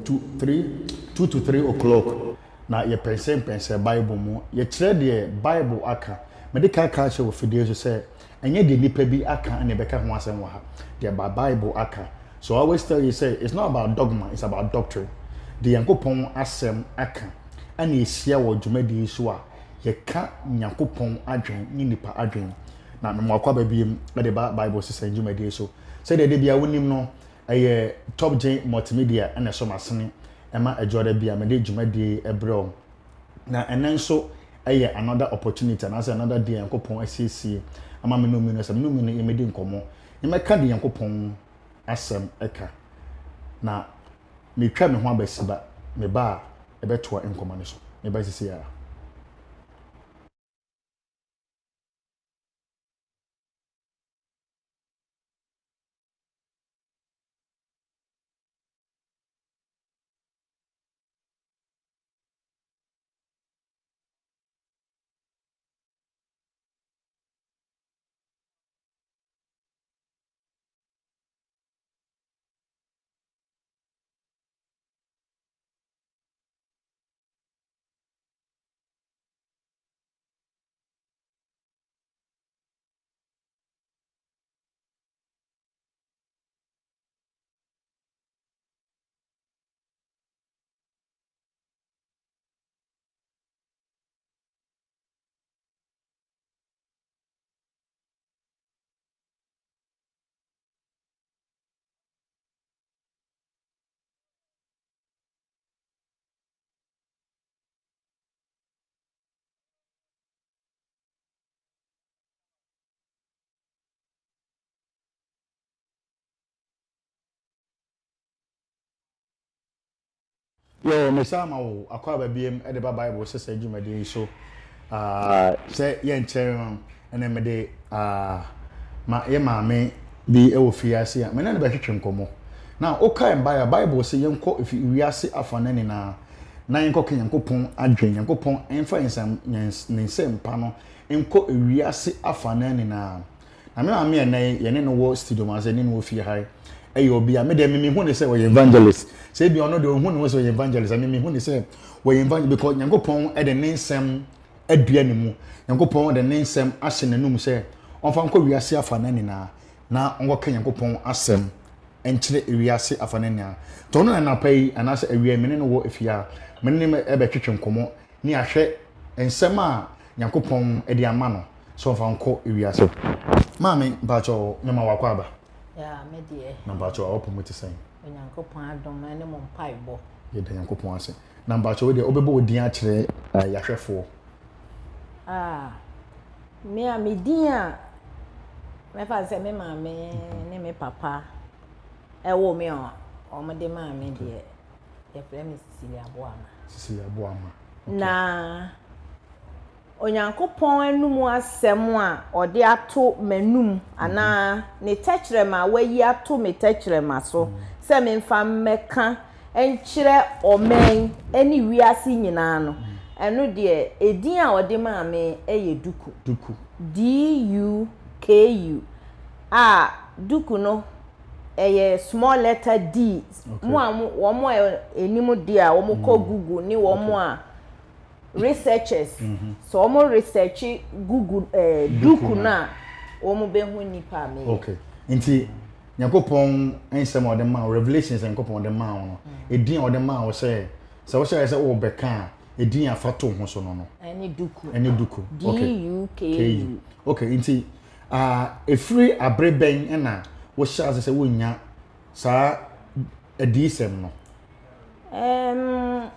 2 3 2 to 3 o'clock na yɛpɛnsɛmpɛnsɛ Bible mu. Yɛkyerɛ deɛ Bible aka. Mede ka ka kyerɛ wɔ fidie so sɛ ɛnyɛ deɛ nipa bi aka na ɛbɛka ho asɛm wɔ ha. Deɛ ba Bible aka. So I always tell you say it's not about dogma, it's about doctrine. Deɛ Nyankopɔn asɛm aka ɛna ehyia wɔ dwumadie yi so a yɛka Nyankopɔn adwen ne nipa adwen. Na mema wakɔ aba biem ɛde ba Bible sesa dwumadie so. Sɛdeɛ de bia wonim no ɛyɛ Top Gen Multimedia ɛna ɛsɔ m'asene ɛma adwuada bi a mede dwumadie ɛbrɛ wo. Na ɛnɛ nso ɛyɛ another opportunity anaasɛ another day a Nyankopɔn asiesie ama me ne mmienu sɛ me ne mmienu yɛmɛdi nkɔmmɔ. Yɛmɛka de Nyankopɔn asɛm ɛka. Na metwa me ho abasi ba me ba a ɛbɛtoa nkɔmmɔ no so. Me ba sisi a. Yo, mesa ma wo akɔ aba biem de ba Bible sesa dwumadie yi so. Sɛ yɛnkyɛn no ɛnɛ mede ma yɛ maame bi wɔ fie ase a me ne no bɛhwehwɛ nkɔmmɔ. Na wokae mbaeɛ a Bible sɛ yɛnkɔ fi wiase afa no nyinaa na yɛnkɔka Nyankopɔn adwen, Nyankopɔn mfa ne nsɛmpa no nkɔ wiase afa no nyinaa. Na me maame a ɛnɛ yɛne no wɔ studio mu ase ne no wɔ fie ha yi yɛ obi a me deɛ me mehu ne sɛ ɔyɛ evangelist. Sɛ ebi ɔno deɛ ɔhu ne ho sɛ ɔyɛ evangelist, a me mehu ne sɛ ɔyɛ evangelist because Nyankopɔn de ne nsɛm adua ne mu. Nyankopɔn de ne nsɛm ahyɛ n'anum sɛ ɔmfa nkɔ wiase afa no nyinaa na ɔnkɔka Nyankopɔn asɛm nkyerɛ wiase afa no nyinaa. Nti ɔno na anapa yi anaasɛ awia yi me ne no wɔ fie a me ne no bɛtwetwe nkɔmmɔ ne ahwɛ nsɛm a Nyankopɔn de ama no sɛ ɔmfa nkɔ wiase. Maame, mpakyɛw, mema wakɔ aba. Ya, me deɛ. Na mpakyɛw, awɔpɔ mu te sɛn? Onyankopɔn adom ne mo mpaebɔ. Yɛda Nyankopɔn ase. Na mpakyɛw, wo deɛ wobɛbɔ wo din akyerɛ yɛahwɛfoɔ. Ah, me a me din a mɛfa sɛ me maame ne me papa ɛwɔ me a wɔde maa me deɛ yɛfrɛ me Cecilia Boama. Cecilia Boama. Na Onyankopɔn anom asɛm a ɔde ato m'anom anaa ne tɛkyerɛma a wayi ato me tɛkyerɛma so sɛ memfa mmɛka nkyerɛ ɔman ne wiase nyinaa no, ɛno deɛ, edin a ɔde maa me yɛ Duku. Duku. D-U-K-U. A Duku no, ɛyɛ small letter D. Mo a wɔn a ɛnim deɛ a wɔkɔ Google ne wɔn a researchers sɛ wɔn research Google ɛɛ Duku no a wɔn bɛhu nipa a meyɛ. Okay, nti Nyankopɔn nsɛm a ɔde maa wo, revelations a Nyankopɔn ɔde maa wo no, edin a ɔde maa wo sɛ sɛ wohyɛ sɛ wɔrebɛka a edin a fa to ho so no no. Ɛne Duku. Ɛne Duku. Okay. D-U-K-U. Okay, nti ah efiri abere bɛn ɛna wohyɛ ase sɛ wonya saa adiyisɛm no? Um,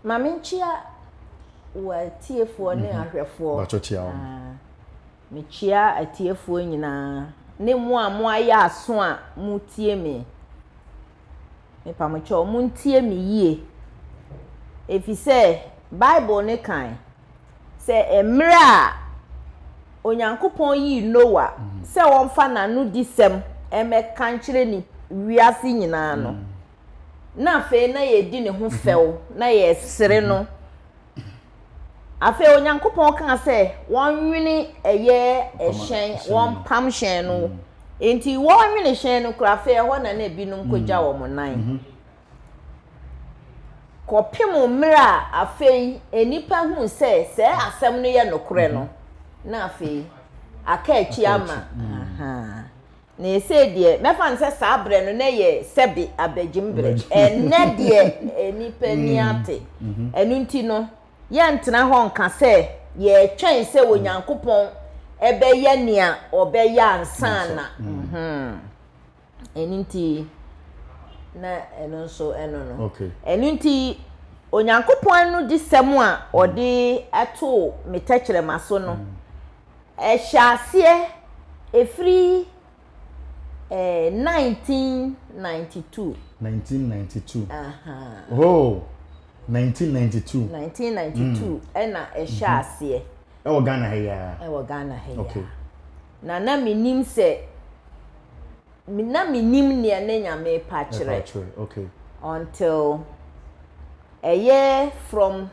Ma menkyia w'atiefoɔ ne ahwɛfoɔ. Bàtchɔ kyia wɔn. Ah, mekyia atiefoɔ nyinaa ne mo a moayɛ aso a motie me. Mepamokyɛw, montie me yie. Ɛfiri Bible ne kan sɛ mmerɛ a Onyankopɔn yii Noa sɛ ɔmfa n'anodisɛm mmɛka nkyerɛ ni wiase nyinaa no, na afei na yɛdi ne ho fɛw, na yɛsere no. Afei Onyankopɔn kaa sɛ wɔnwene ɛyɛ ɛhyɛn, wɔmpam hyɛn no. Enti wɔnwene hyɛn no koraa, afei ɛhɔ na na ebinom kɔgya wɔn nan. Kɔpem mmerɛ a afei nnipa huu sɛ sɛɛ asɛm no yɛ nokorɛ no, na afei aka akyi ama. Ahaa. Na ɛsei deɛ, mɛfa no sɛ saa berɛ no na ɛyɛ sɛbe abagyim berɛ. Ɛnnɛ deɛ nnipa ani ate. Ɛno nti no, yɛntena hɔ nka sɛ yɛretwɛn sɛ Onyankopɔn bɛyɛ nea ɔbɛyɛ ansa na. Ɛno nti, na ɛno nso ɛno no. Okay. Ɛno nti, Onyankopɔn anodisɛm a ɔde too me tɛkyerɛma so no, ɛhyɛ aseɛ ɛfiri eh, 1992. 1992. Aha. Oh, 1992. 1992 ɛna ɛhyɛ aseɛ. Ɛwɔ Ghana ha yi ara. Ɛwɔ Ghana ha yi ara. Okay. Na na mennim sɛ, na mennim neɛ ne Nyame repa kyerɛ. Ɛpa kyerɛ, okay. Until ɛyɛ from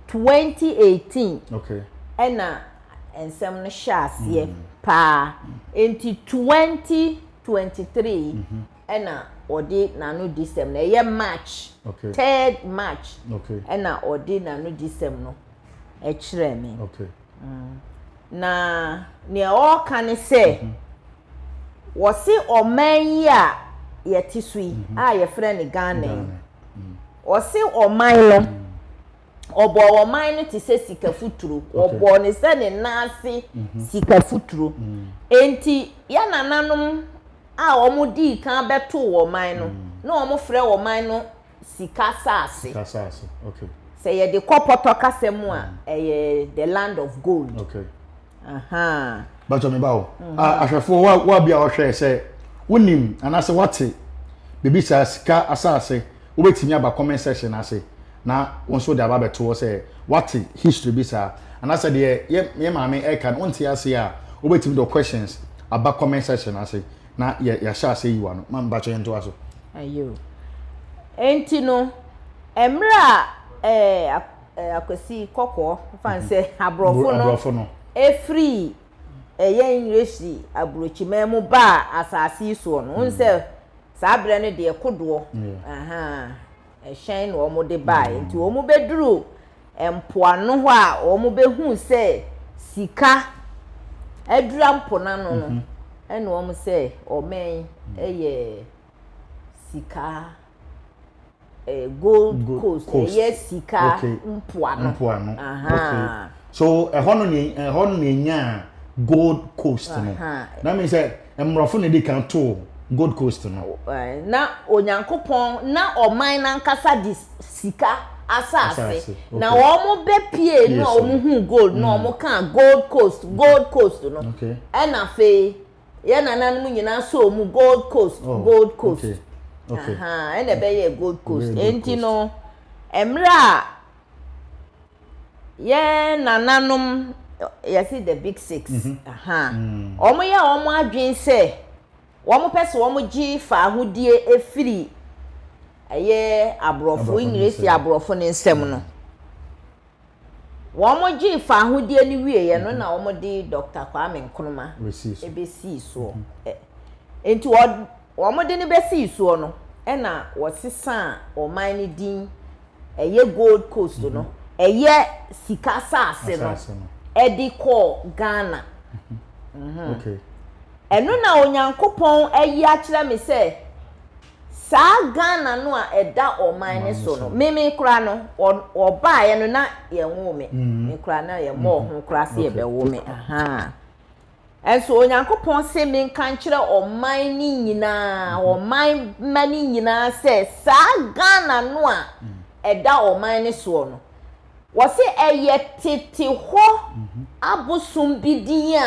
2018 okay. ɛna nsɛm no hyɛ aseɛ mm. paa. Nti 2023 mm -hmm. ɛna ɔde n'ano di sɛm no ɛyɛ March okay. third March okay. ɛna ɔde n'ano di sɛm no ɛkyerɛ me. Okay. Na nea ɔreka ne sɛ, wɔse ɔman yi a yɛte so yi a yɛfrɛ no Ghana yi, ɔse ɔman no, ɔbɔɔ ɔman no te sɛ sika futuro, ɔbɔɔ no sɛ ne nan ase sika futuro. Enti yɛn nananom a wɔdii kan bɛtoo ɔman no, na wɔfrɛ ɔman no sika asase. Sika asase, okay. Sɛ yɛde kɔ pɔtɔ kasa mu a, ɛyɛ the land of gold. Okay. Aha. Bàtɔ mi ba o. Mhm. Ahwɛfoɔ wa wa bi a ɔhwɛ sɛ wonim anaasɛ wate biribi saa sika asase wobɛtumi aba comment section ase na wɔn nso de aba abɛto hɔ sɛ wate history bi saa anaasɛ deɛ yɛ yɛ maame ɛka no wonte ase a wobɛtumi de questions aba comment section ase na yɛ yɛahyɛ ase yi wa no ma mpakyɛ yɛn ntoa so. Ayo. Enti no, mmerɛ a ɛɛ Akwasi Kɔkɔɔ, fa n sɛ aborɔfo no ɛfiri ɛyɛ Englesi aburokyiman mu baa asase yi soɔ no, wohu sɛ saa berɛ no deɛ kodoɔ, ɛhyɛn na wɔde baeɛ. Nti wɔbɛduruu mpoano hɔ a wɔbɛhuu sɛ sika adura mpo no ano no, ɛna wɔn sɛ ɔman yɛ sika eh, gold coast ɛyɛ sika mpoano. Mpoano. Okay. So ɛhɔ no ne ɛhɔ no na enyaa gold coast no. Na mi sɛ mmorɔfo na edi kan too gold coast no. Na Onyankopɔn na ɔman n'ankasa de sika asase na wɔn bɛ pie no a wɔn hu gold na wɔn kaa gold coast gold coast no ɛna afei yɛn nananom nyinaa sɔɔ mu gold coast oh, gold coast ɛna ɛbɛyɛ gold coast enti no mmerɛ a yɛn nananom yɛsi the big six wɔn yɛ wɔn adwene sɛ. Wɔpɛ sɛ wɔgye faahodie firi ɛyɛ aborɔfo, Engiresi aborɔfo no nsam no. Wɔgyee faahodie no wieeɛ no na wɔde Dɔkta Kwame Nkrumah bɛsii soɔ. Nti wɔde no bɛsii soɔ no, ɛna wɔsesaa ɔman no din ɛyɛ Gold Coast no, ɛyɛ sika asase no de kɔɔ Ghana. Ɛno na Onyankopɔn ayi akyerɛ me sɛ saa Ghana no a ɛda ɔman no so no, me me koraa no, ɔbaeɛ no na yɛnwoo me. Me koraa na yɛmmɔɔ ho koraa sɛ yɛbɛwo me. Ahaa. Ɛnso Onyankopɔn se menka nkyerɛ ɔman no nyinaa, ɔman mma no nyinaa sɛ saa Ghana no a ɛda ɔman no soɔ no, wɔse ɛyɛ tete hɔ abosom bi din a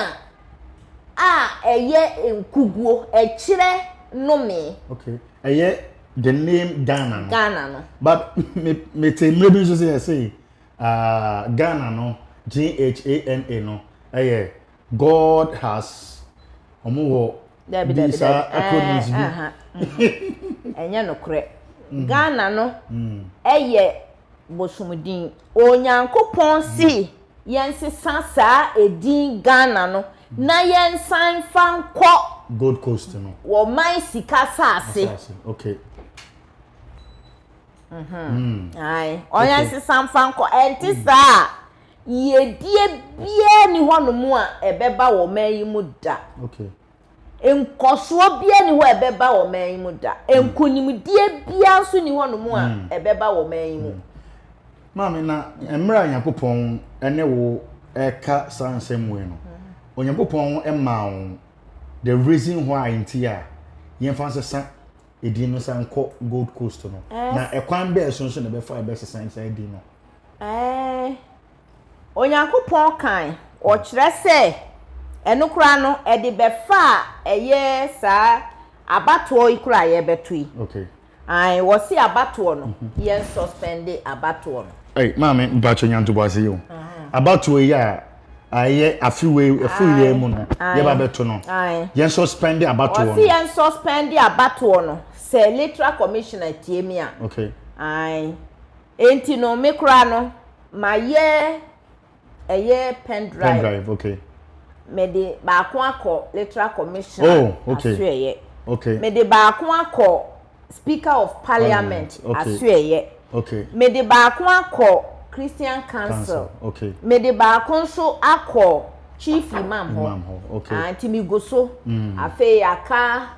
a ɛyɛ nkuguo, ɛkyerɛ nnome. Okay, ɛyɛ the name Ghana no. Ghana no. But me me te mmerɛ bi nso sɛ yɛse uh, Ghana no G-H-A-N-A no ɛyɛ God has wɔn wɔ bi saa acronyms bi. Ɛnyɛ nokorɛ. Mm. Ghana no mm. ɛyɛ bosomdin. Onyankopɔn se yɛnsesa saa edin Ghana no na yɛnsan mfa nkɔ. Gold Coast no. Wɔman sika saase. Okay. Mhm. Ae, ɔyɛ nsesa mfa nkɔ. Ɛnte saa a, yiedie biara nni hɔnom a ɛbɛba wɔ ɔman yi mu da. Okay. Nkɔsoɔ biara nni hɔ a ɛbɛba wɔ ɔman yi mu da. Nkonimdie biara nso nni hɔnom a ɛbɛba wɔ ɔman yi mu. Maame, na mmerɛ a Nyankopɔn ne wo reka saa nsɛm wei no, Onyankopɔn maa wo the reason why nti a yɛmfa nsesa edin no san nkɔ Gold Coast no. Na ɛkwan bɛɛ so nso na ɛbɛfa ɛbɛsesa saa edin no? Ɛɛ, Onyankopɔn kan, ɔkyerɛ sɛ ɛno koraa no, ɛde bɛfa a ɛyɛ saa abatoɔ yi koraa a yɛrebɛto yi. Okay. Ae, wɔse abatoɔ no, yɛn suspende abatoɔ no. Ei, maame, mpakyɛ nya ntoboase yi o. Abatoɔ yi a ɛyɛ afe wei, afe wei mu no, yɛba bɛto no. Yɛn suspende abatoɔ no. Wɔse yɛn suspende abatoɔ no, sɛ electoral commissioner tie me a. Okay. Ae. Enti no, me koraa no, mayɛ ɛyɛ pen drive. Pen drive, okay. Mede baako akɔ electoral commissioner oh, okay. asoɛyɛ. Okay. Mede baako akɔ speaker of parliament okay. asoɛyɛ. Okay. Mede baako akɔ Christian council. Council. Okay. Mede baako nso akɔ chief imam hɔ. Imam hɔ, okay. Ah, nti megu so. Afei aka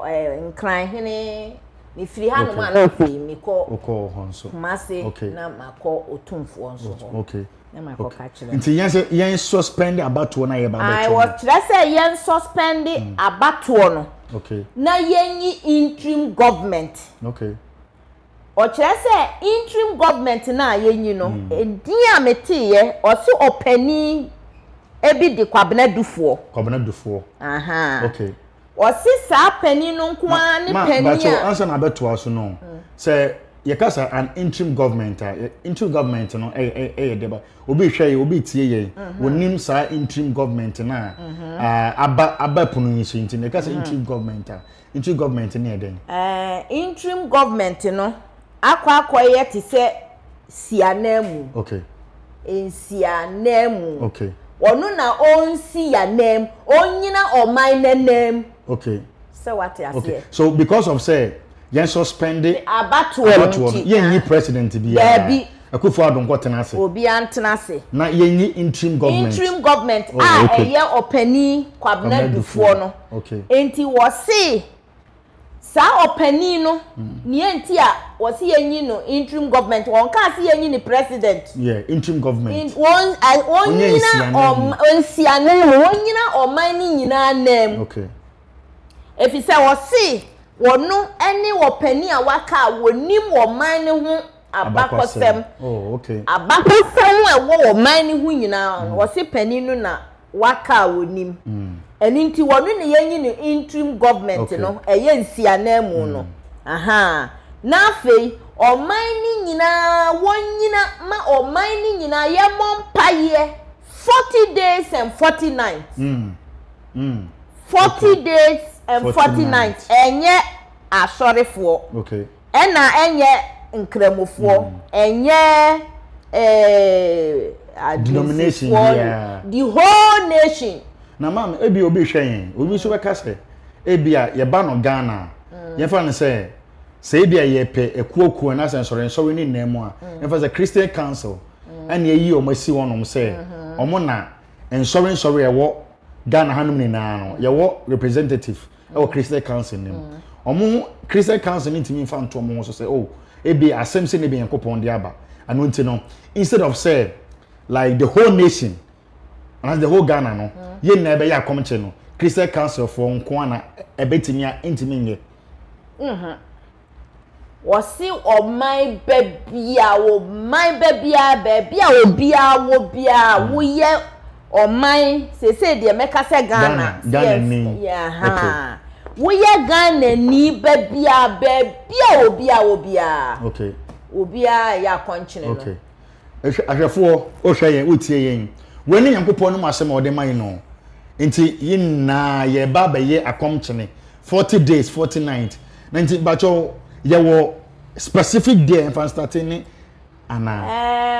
eh, Nkranhene. Mefiri hanom a na afei mekɔ Wokɔ hɔ nso. Kumase Okay. na makɔ Otumfoɔ nso hɔ. Okay. Na makɔka kyerɛ no. Nti yɛn sɛ yɛn suspend abatoɔ na yɛba Ae, abɛto no. wɔkyerɛ sɛ yɛn suspend abatoɔ no Okay. na yɛnyi interim government. Okay. Ɔkyerɛ sɛ interim government no a yɛnyi no, edin a meteeɛ, ɔse ɔpanin bi de Kwabena Dufoɔ. Kwabena Dufoɔ. Ahaa. Okay. Ɔse saa panin no nko ara ne panin a. Ma, ansa na abɛtoa so no, sɛ yɛka sɛ an interim government a, interim government no ɛyɛ dɛ ba, obi hwɛ yɛ, obi tie yɛn, onim saa interim government no a aba aba pono yi so nti, yɛka sɛ interim government a, interim government no yɛ dɛn? Ɛɛ, interim government no akɔ akɔyɛ te sɛ siananmu. Okay. Nsiananmu. Okay. Ɔno na ɔnsi y'ananmu, ɔnnyina ɔman n'ananmu. Okay. Sɛ wate aseɛ. Okay. So because of sɛ yɛn suspende abatoɔ no nti, yɛnyi president biara. Daabi. Akufo Addo nkɔ tena ase. Obiara ntena ase. Na yɛnyi interim government. Interim government oh, a okay. ɛyɛ ɔpanin Kwabena Dufoɔ no. Okay. Nti wɔse Saa ɔpanin no, nea nti a wɔsi yɛnyi no interim government, wɔn kaa si yɛnyi no president. Yeah, interim government. Wɔn wɔn nyina ɔman nsianan mu, wɔn nyina ɔman ne nyinaa nan mu. Okay. Efisɛ wɔsi wɔn ne ɔpanin a waka a wɔnim ɔman ne ho abakɔsɛm. Oh, okay. Abakɔsɛm a ɛwɔ ɔman ne ho nyinaa, wɔsi panin no na. waka a wɔnim. Ɛno nti wɔno na yɛnyi no interim government no, ɛyɛ nsiananmu no. Ahaa. Na afei ɔman no nyinaa wɔnyina ma ɔman no nyinaa yɛmmɔ mpaeɛ 40 days and 40 nights. 40 days and 40 nights. Ɛnyɛ asɔrefoɔ. Okay. Ɛna ɛnyɛ nkramofoɔ, ɛnyɛ eh, Denomination adwinsifoɔ, biara. the whole nation. Na maame, ebi obi hwɛ yɛn, obi nso bɛka sɛ, ebi a yɛba no Ghana a, yɛmfa no sɛ, sɛ ebi a yɛpɛ akuokuo anaasɛ nsɔrensɔre ne nyinaa mu a, yɛmfa sɛ Christian Council ɛna ayi wɔn asi hɔnom sɛ wɔn na nsɔrensɔre a ɛwɔ Ghana hanom nyinaa no, yɛwɔ representative. ɛwɔ Christian Council no mu. Wɔn Christian Council no ntumi nfa nto wɔn ho so sɛ oh ebi asɛm sɛ ne bi Nyankopɔn de aba. Ɛno nti no instead of sɛ like the whole nation and the whole Ghana no yɛn nyinaa ɛbɛyɛ akɔmkyɛ no Christian Council foɔ nko ara na ɛbɛtumi a ntumi nyɛ. Wɔse ɔman ba biara, ɔman ba biara, baabi a obiara wɔ biara, woyɛ ɔman, seesei deɛ mɛka sɛ Ghana. Ghana ni. Yeah, Woyɛ Ghana ni ba biara, baabi a obiara wɔ biara. Okay. Obiara yɛ akɔnkyene no. Okay. Ahwɛfoɔ, wohwɛ yɛn, wotie yɛn. Wei ne Nyankopɔn no mu asɛm a ɔde ma yɛn no. Nti yɛn nyinaa yɛreba abɛyɛ akɔmkyene. 40 days 40 night na nti bakyɛw yɛwɔ specific day a yɛmfa nstate ne anaa.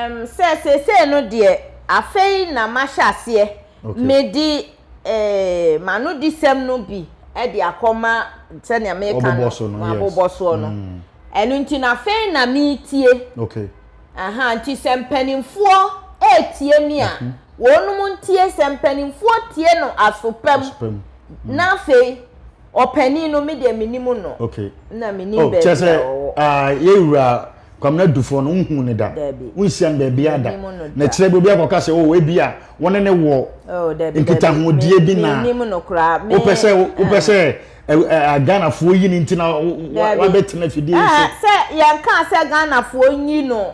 Erm sɛ seesei no deɛ afei na mahyɛ aseɛ Okay. mede eh, m'anodisɛm no bi de akɔma sɛnea meka Wɔbobɔ no so no, yes. wɔabobɔ soɔ no. Ɛno nti no afei na meretie. Okay. Aha, nti sɛ mpanimfoɔ retie me a, mhm. wɔnom ntie sɛ mpanimfoɔ tie no aso pa mu. Na afei ɔpanin no me deɛ menim no. Okay. Na menim oh, baabi a ɔwɔ. Ah, yɛwura Kwamina Dufoɔ no nhuu ne da. Wonhyia no baabi ada. Na kyerɛ bi obi akɔka sɛ oh ebi a wɔne ne wɔ oh, nkitahodie bi na wopɛ sɛ wopɛ sɛ Ghanafoɔ yi ne nti na wabɛtena afidie yi so. Sɛ yɛnka sɛ Ghanafoɔ nyi no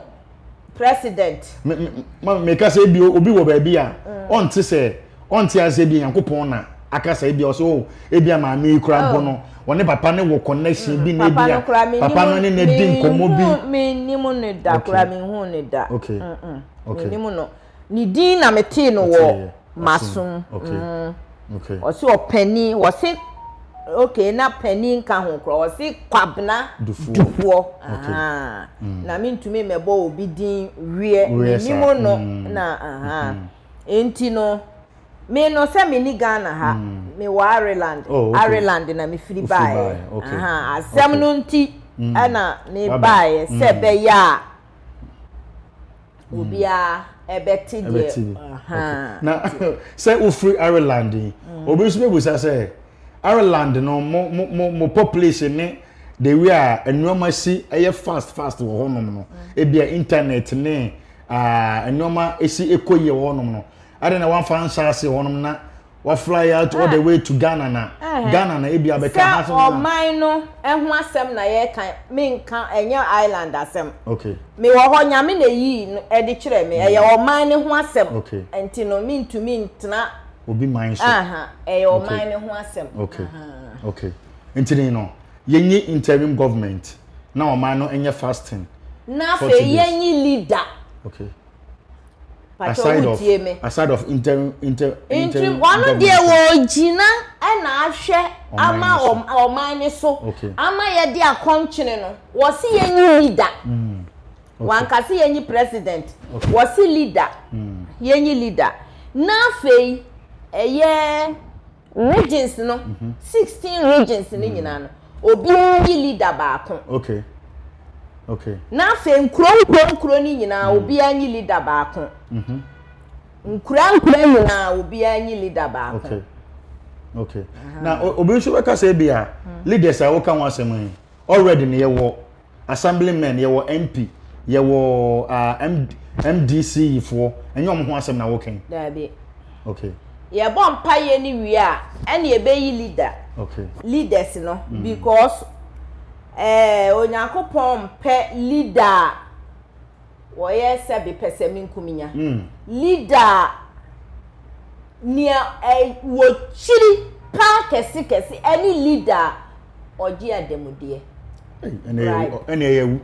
president. Meka sɛ ebi obi wɔ baabi a mm. ɔnte sɛ ɔnte ase ebi Nyankopɔn na aka sɛ ebi ɔsɛ o oh, ebi a maame yi kura mpo no oh. ɔne papa ne wɔ connection mm, bi na ebi a papa no ne na di nkɔmɔ bi. Menim no da kura mehu no da. Okay. Okay. Menim no. Ne din na metee no wɔ m'asom. Ɔse ɔpanin, ɔse okay na panin nka ho koraa, ɔse Kwabena Dufoɔ. Ahaa. Mm. Na mentumi mmɛbɔ obi din wiɛ, menim no mm. na ahaa. Mm. Nti no, me no sɛ menni Ghana ha, mm. mewɔ Ireland. Oh, okay. Ireland na mefiri baeɛ. Okay. Ahaa. Asɛm no nti ɛna mebaeɛ sɛ ɛbɛyɛ a obiara ɛbɛte deɛ na sɛ wofiri Ireland yi mm. obi nso bɛbusa sɛ Ireland no mo mo mo population ne the way a nneɛma si ɛyɛ fast fast wɔ hɔnom no mm. ebi a internet ne nneɛma esi ekɔ yie wɔ hɔnom no ade na wɔamfa nhyɛ ase hɔnom na Wa fly out all the way to Ghana na Ghana na ebi abɛka ha so. Sɛ ɔman no ho asɛm na yɛka menka ɛnyɛ island asɛm. Okay. Me wɔ hɔ nyame na eyi no ɛde kyerɛ me ɛyɛ ɔman no ho asɛm. Okay. Nti no mentumi ntena. Obi man so. Aha ɛyɛ ɔman no ho asɛm. Okay. Okay. Nti ni no yɛnyi interim government na ɔman no nyɛ fasting. Na afei yɛnyi leader. Okay. aside of aside of inter inter interim wɔn deɛ wɔgyina ɛna ahwɛ ama ɔman ne so ama yɛde akɔnkyene no wɔsi yɛnyi leader mm. wankasi yɛnyi president wɔsi leader mm. yɛnyi leader na afei ɛyɛ. Regions no, 16 regions no nyinaa no, obiara yi leader baako. Okay. Okay. Na afei nkuro nkuro nkuro no nyinaa mm. obiara nyi leader baako. Mm-hmm. Nkura nkura nyinaa obiara nyi leader baako. Okay. Okay. Na obi nso bɛka sɛ ebi a mm. leaders a wɔka ho asɛm yi already no yɛwɔ Assemblymen, yɛwɔ MP, yɛwɔ uh, M MDC foɔ, ɛnyɛ wɔn ho asɛm na wɔka yi. Daabi. Okay. Yɛbɔ mpaeɛ no wie a, ɛna yɛbɛyi leader. Okay. Leaders no mm. because ɛɛ eh, Onyankopɔn mpɛ leader a wɔyɛ sɛbe pɛsɛmenkominya. Leader a nea wɔkyiri paa kɛse kɛse ɛne leader a ɔgye adamudeɛ. Bribe. Ɛne ɛyɛ wu.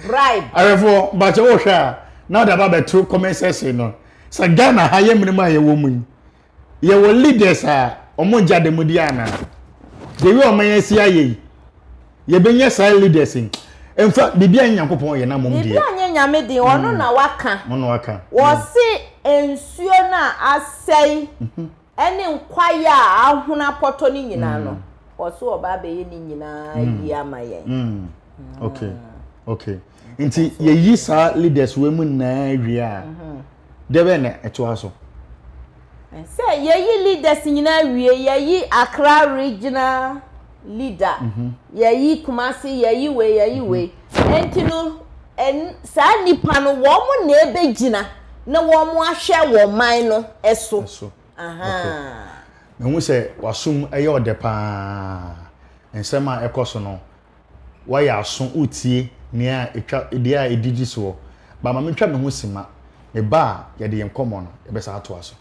Bribe. Awɛfoɔ, bakyɛ wohwɛ a na ɔde aba bɛto comment section no. Sɛ Ghana ha yɛ mmerɛ mu a yɛwɔ mu yi, Yɛwɔ leaders a wɔn ngye ademudeɛ anaa? The way ɔman yi asi ayɛ yi, yɛbɛnya saa leaders yi. Nfa biribi a Nyankopɔn yɛ na mom deɛ. Biribi anyɛ Nyame den, ɔno mm. na waka. Ɔno na waka. Wɔse nsuo no a asɛe mhm. ɛne nkwaeɛ a ahono apɔtɔ no nyinaa no, mm. ɔse ɔba abɛyɛ ne nyinaa mm. yi ama yɛn. Okay, okay. Nti yɛyi saa leaders wei mu nyinaa wie a. Mhm. Deɛ bɛn na ɛtoa so? Sɛ yɛyi leaders nyinaa wie, yɛyi Accra regional leader, mhm. yɛyi Kumasi, yɛyi wei, yɛyi mhm. wei. Nti no, saa nipa no wɔn na ɛbɛgyina na wɔn ahwɛ wɔn man no so. So. Mehu sɛ wasom ɛyɛ ɔdɛ paa. Nsɛm a ɛkɔ so no, woayɛ aso woretie nea etwa deɛ a edidi soɔ. Ba ma mentwa me ho simma. Meba a, yɛde yɛn nkɔmmɔ no, yɛbɛsan atoa so.